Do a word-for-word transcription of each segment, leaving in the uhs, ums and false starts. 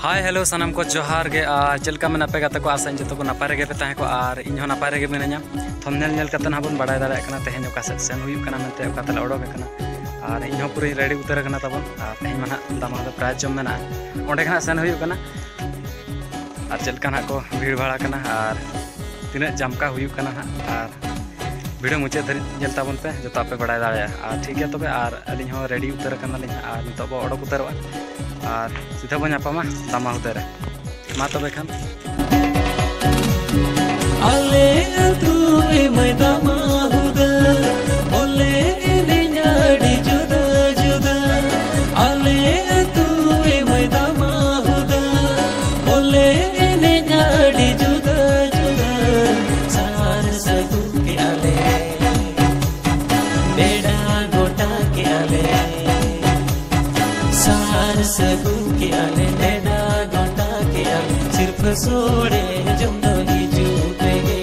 ᱦᱟᱭ, hello, ᱥᱟᱱᱟᱢ ᱠᱚ ᱡᱚᱦᱟᱨ ᱜᱮ᱾ ᱟᱨ ᱪᱮᱫ ᱞᱮᱠᱟ ᱢᱮᱱᱟᱜ ᱯᱮ ᱜᱟᱛᱮ ᱠᱚ? ᱟᱥᱟᱧ ᱡᱚᱛᱚ ᱠᱚ ᱱᱟᱯᱟᱭ ᱨᱮᱜᱮ ᱯᱮ ᱛᱟᱦᱮᱸ ᱠᱚᱜᱼᱟ, ᱟᱨ ᱤᱧ ᱦᱚᱸ ᱱᱟᱯᱟᱭ ᱨᱮᱜᱮ ᱢᱤᱱᱟᱹᱧᱟ᱾ ᱛᱷᱟᱢᱵᱱᱮᱞ ᱧᱮᱞ ᱠᱟᱛᱮ ᱱᱟᱦᱟᱜ ᱵᱚᱱ ᱵᱟᱲᱟᱭ ᱫᱟᱲᱮᱭᱟᱜ ᱠᱟᱱᱟ ᱛᱮᱦᱮᱧ ᱚᱠᱟ ᱥᱮᱫ ᱥᱮᱱ ᱦᱩᱭᱩᱜ ᱠᱟᱱᱟ ᱢᱮᱱᱛᱮ, ᱚᱠᱟ ᱛᱮᱞᱮ ᱚᱰᱚᱠ ᱟᱠᱟᱱᱟ᱾ ᱟᱨ ᱤᱧ ᱦᱚᱸ ᱯᱩᱨᱟᱹᱧ ᱨᱮᱰᱤ ᱩᱛᱟᱹᱨ ᱟᱠᱟᱱᱟ ᱛᱟᱵᱚᱱ, ᱟᱨ ᱛᱮᱦᱮᱧ ᱢᱟ ᱱᱟᱦᱟᱜ ᱫᱟᱢᱟ ᱫᱚ ᱯᱨᱟᱭᱤᱡᱽ ᱡᱚᱢ ᱢᱮᱱᱟᱜᱼᱟ, ᱚᱸᱰᱮ ᱜᱮ ᱱᱟᱦᱟᱜ ᱥᱮᱱ ᱦᱩᱭᱩᱜ ᱠᱟᱱᱟ᱾ ᱟᱨ ᱪᱮᱫ ᱞᱮᱠᱟ ᱱᱟᱦᱟᱜ ᱠᱚ ᱵᱷᱤᱲ ᱵᱷᱟᱲ ᱟᱠᱟᱱᱟ ᱟᱨ ᱛᱤᱱᱟᱹᱜ ᱡᱟᱢᱠᱟ ᱦᱩᱭᱩᱜ ᱠᱟᱱᱟ ᱱᱟᱦᱟᱜ, ᱟᱨ ᱵᱷᱤᱰᱤᱭᱳ ᱢᱩᱪᱟᱹᱫ ᱫᱷᱟᱹᱨᱤᱡ ᱧᱮᱞ ᱛᱟᱵᱚᱱ ᱯᱮ, ᱡᱚᱛᱚ ᱯᱮ ᱵᱟᱲᱟᱭ ᱫᱟᱲᱮᱭᱟᱜᱼᱟ᱾ ᱟᱨ ᱴᱷᱤᱠ ᱜᱮᱭᱟ ᱛᱚᱵᱮ, ᱟᱨ ᱟᱹᱞᱤᱧ ᱦᱚᱸ ᱨᱮᱰᱤ ᱩᱛᱟᱹᱨ ᱟᱠᱟᱱᱟᱞᱤᱧ, ᱟᱨ ᱱᱤᱛᱚᱜ ᱵᱚ ᱚᱰᱚᱠ ᱩᱛᱟᱹᱨᱚᱜᱼᱟ, ᱟᱨ ᱥᱤᱫᱷᱟᱹ ᱵᱚ ᱧᱟᱯᱟᱢᱟ ᱫᱟᱢᱟ ᱦᱩᱫᱟᱹ ᱨᱮ᱾ ᱢᱟ ᱛᱚᱵᱮ ᱠᱷᱟᱱ᱾ ᱟᱞᱮ ᱟᱹᱛᱩ ᱨᱮ ᱢᱟᱹᱭ ᱫᱟᱢᱟ ᱦᱩᱫᱟᱹ, ᱵᱚᱞᱮ ᱮᱱᱮᱡ ᱟᱹᱰᱤ ᱡᱩᱫᱟᱹ ᱡᱩᱫᱟᱹ᱾ ᱟᱞᱮ ᱟᱹᱛᱩ ᱨᱮ ᱢᱟᱹᱭ ᱫᱟᱢᱟ ᱦᱩᱫᱟᱹ, ᱵᱚᱞᱮ ᱮᱱᱮᱡ ᱟᱹᱰᱤ ᱡᱩᱫᱟᱹ ᱡᱩᱫᱟᱹ᱾ ᱥᱟᱨ ᱥᱟᱹᱜᱩᱱ ᱠᱮᱜᱼᱟ ᱞᱮ, ᱵᱮᱲᱟ ᱜᱚᱴᱟ ᱠᱮᱜᱼᱟ ᱞᱮ᱾ ᱥᱟᱨ ᱥᱟᱹᱜᱩᱱ ᱠᱮᱜᱼᱟ ᱞᱮ, ᱱᱮᱰᱟ ᱜᱚᱴᱟ ᱠᱮᱜᱼᱟ ᱞᱮ, ᱥᱤᱨᱯᱷᱟᱹ ᱥᱳᱲᱮ ᱡᱚᱢ ᱫᱚ ᱦᱤᱡᱩᱜ ᱯᱮᱜᱮ᱾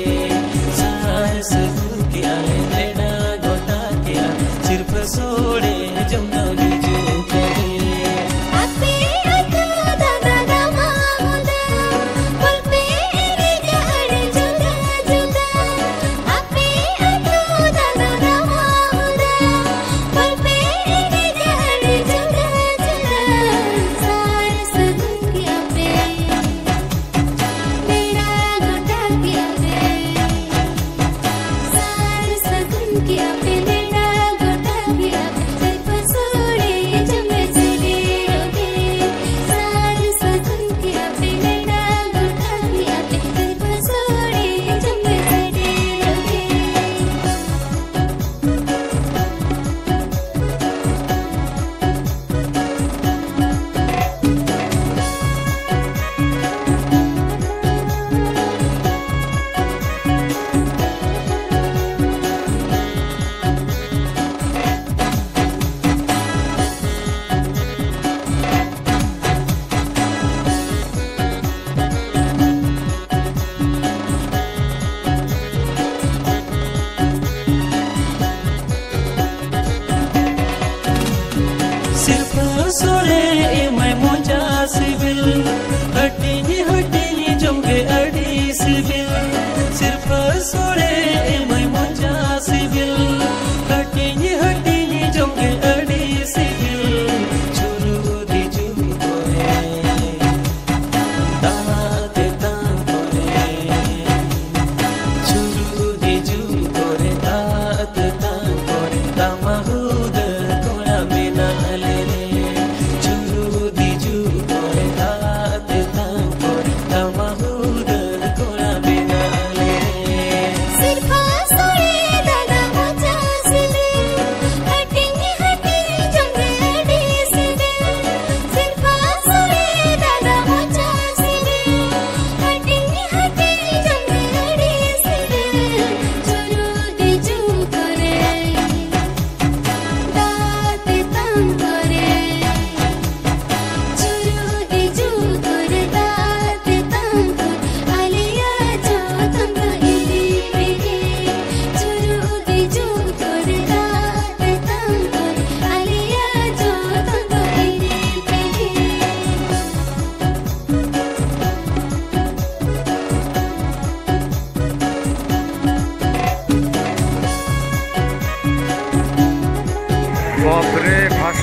ᱥᱟᱨ ᱥᱟᱹᱜᱩᱱ ᱠᱮᱜᱼᱟ ᱞᱮ, ᱱᱮᱰᱟ ᱜᱚᱴᱟ ᱠᱮᱜᱼᱟ ᱞᱮ, ᱥᱤᱨᱯᱷᱟᱹ ᱥᱳᱲᱮ ᱡᱚᱢ ᱫᱚ ᱦᱤᱡᱩᱜ ᱯᱮᱜᱮ᱾ ᱟᱯᱮ ᱟᱹᱛᱩ ᱫᱟᱫᱟ ᱫᱟᱢᱟ ᱦᱩᱫᱟᱹ, ᱵᱚᱞ ᱯᱮ ᱮᱱᱮᱡᱟ ᱟᱹᱰᱤ ᱡᱩᱫᱟᱹ ᱡᱩᱫᱟᱹ᱾ ᱟᱯᱮ ᱟᱹᱛᱩ ᱫᱟᱫᱟ ᱫᱟᱢᱟ ᱦᱩᱫᱟᱹ, ᱵᱚᱞ ᱯᱮ ᱮᱱᱮᱡᱟ ᱟᱹᱰᱤ ᱡᱩᱫᱟᱹ ᱡᱩᱫᱟᱹ᱾ ᱥᱟᱨ ᱥᱟᱹᱜᱩᱱ ᱠᱮᱜᱼᱟ ᱯᱮ, ᱵᱮᱲᱟ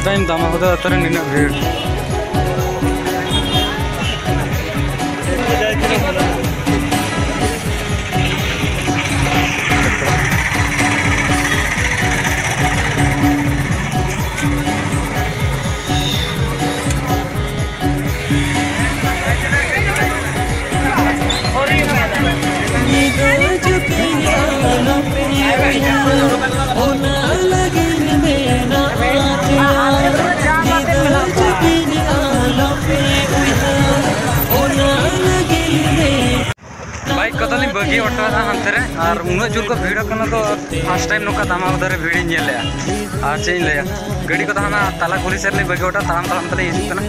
ᱴᱟᱭᱤᱢ ᱫᱟᱢᱟ ᱠᱚᱫᱚ ᱟᱛᱨᱮ ᱱᱤᱱᱟᱹᱜ ᱵᱷᱤᱲ᱾ ᱵᱟᱭᱤᱠ ᱠᱚᱫᱚ ᱞᱤᱧ ᱵᱟᱹᱜᱤ ᱦᱚᱴᱚ ᱟᱫᱟ ᱦᱟᱱᱛᱮ ᱨᱮ, ᱟᱨ ᱩᱱᱟᱹᱜ ᱡᱳᱨ ᱠᱚ ᱵᱷᱤᱲᱚᱜ ᱠᱟᱱᱟ ᱛᱚ, ᱯᱷᱟᱥᱴ ᱴᱟᱭᱤᱢ ᱱᱚᱝᱠᱟ ᱫᱟᱢᱟᱞ ᱫᱷᱟᱨᱮ ᱵᱷᱤᱲᱤᱧ ᱧᱮᱞ ᱞᱮᱜᱼᱟ᱾ ᱟᱨ ᱪᱮᱫ ᱤᱧ ᱞᱟᱹᱭᱟ, ᱜᱟᱹᱰᱤ ᱠᱚᱫᱚ ᱦᱟᱱᱟ ᱛᱟᱞᱟ ᱠᱩᱞᱦᱤ ᱥᱮᱫ ᱞᱤᱧ ᱵᱟᱹᱜᱤ ᱦᱚᱴᱚ, ᱛᱟᱲᱟᱢ ᱛᱟᱲᱟᱢ ᱛᱮᱞᱤᱧ ᱦᱤᱡᱩᱜ ᱠᱟᱱᱟ᱾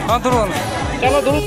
ᱦᱚᱸ, ᱫᱩᱲᱩᱵ ᱢᱮ᱾ ᱪᱚᱞᱚ, ᱫᱩᱲᱩᱵ᱾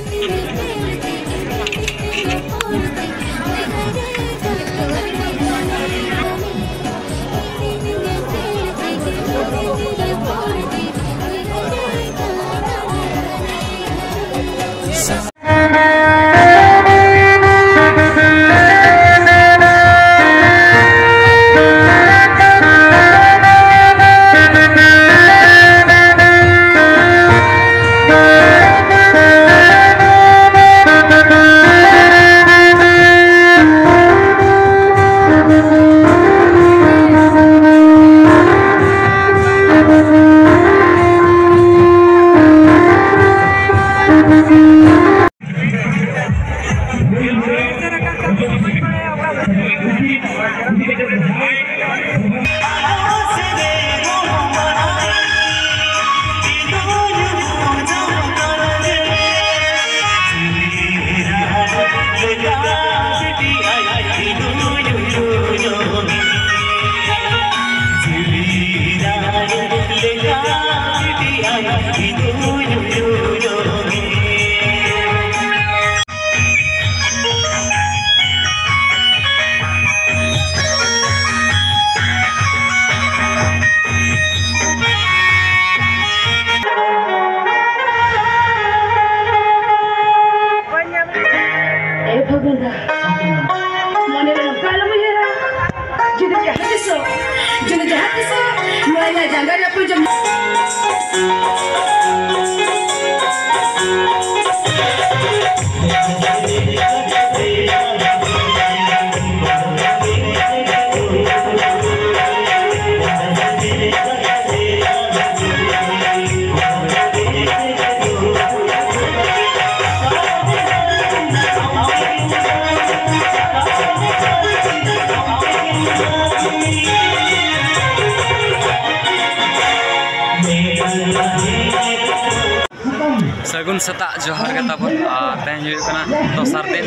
ᱥᱟᱹᱜᱩᱱ ᱥᱮᱛᱟᱜ ᱡᱚᱦᱟᱨ ᱜᱮ ᱛᱟᱵᱚᱱ᱾ ᱟᱨ ᱛᱮᱦᱮᱧ ᱦᱩᱭᱩᱜ ᱠᱟᱱᱟ ᱫᱚᱥᱟᱨ ᱫᱤᱱ,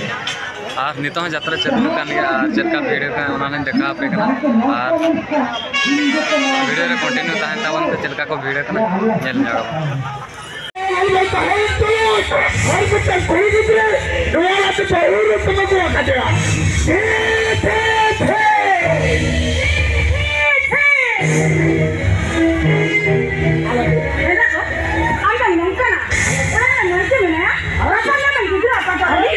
ᱟᱨ ᱱᱤᱛᱚᱜ ᱦᱚᱸ ᱡᱟᱛᱨᱟ ᱪᱟᱹᱞᱩ ᱟᱠᱟᱱ ᱜᱮᱭᱟ᱾ ᱟᱨ ᱪᱮᱫ ᱞᱮᱠᱟ ᱵᱷᱤᱲ ᱠᱟᱱᱟ, ᱚᱱᱟ ᱞᱤᱧ ᱫᱮᱠᱷᱟᱣ ᱟᱯᱮ ᱠᱟᱱᱟ᱾ ᱟᱨ ᱵᱷᱤᱰᱤᱭᱳ ᱨᱮ ᱠᱚᱱᱴᱤᱱᱤᱭᱩ ᱛᱟᱦᱮᱱ ᱛᱟᱵᱚᱱ ᱯᱮ, ᱪᱮᱫ ᱞᱮᱠᱟ ᱠᱚ ᱵᱷᱤᱲ ᱠᱟᱱᱟ, ᱧᱮᱞ ᱧᱚᱜ ᱟᱵᱚᱱ᱾ ᱟᱨ ᱢᱤᱫᱴᱟᱝ ᱠᱩᱲᱤ ᱜᱤᱫᱽᱨᱟᱹ ᱱᱚᱣᱟ ᱟᱹᱛᱩ ᱠᱚ ᱩᱨᱩᱢ ᱛᱮ ᱵᱟᱠᱚ ᱟᱠᱟᱫᱮᱭᱟ᱾ ᱦᱮ, ᱦᱮ, ᱦᱮ᱾ ᱟᱢ ᱫᱚ ᱱᱚᱝᱠᱟᱱᱟ? ᱚᱲᱟᱜ ᱨᱮ ᱢᱟᱹᱱᱥᱤ ᱢᱮᱱᱟᱭᱟ? ᱦᱚᱨᱚᱯᱟᱱ ᱨᱮᱱ ᱜᱤᱫᱽᱨᱟᱹ ᱟᱯᱟᱛ ᱫᱚ ᱟᱹᱰᱤ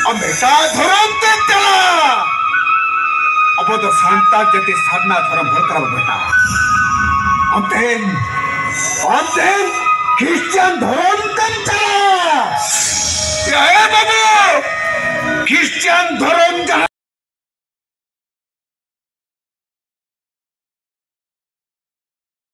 ᱟᱢ ᱮᱴᱟᱜ ᱫᱷᱚᱨᱚᱢ ᱛᱮᱢ ᱪᱟᱞᱟᱜᱼᱟ᱾ ᱟᱵᱚ ᱫᱚ ᱥᱟᱱᱛᱟᱲ ᱡᱟᱹᱛᱤ ᱥᱟᱨᱱᱟ ᱫᱷᱚᱨᱚᱢ ᱦᱚᱲ ᱠᱟᱱᱟ ᱵᱚᱱ ᱵᱮᱴᱟ᱾ ᱟᱢ ᱛᱮᱦᱮᱧ, ᱟᱢ ᱛᱮᱦᱮᱧ ᱠᱷᱨᱤᱥᱪᱟᱱ ᱫᱷᱚᱨᱚᱢ ᱛᱮᱢ ᱪᱟᱞᱟᱜᱼᱟ᱾ ᱮ ᱵᱟᱹᱵᱩ, ᱠᱷᱨᱤᱥᱪᱟᱱ ᱫᱷᱚᱨᱚᱢ ᱡᱟᱦᱟᱸ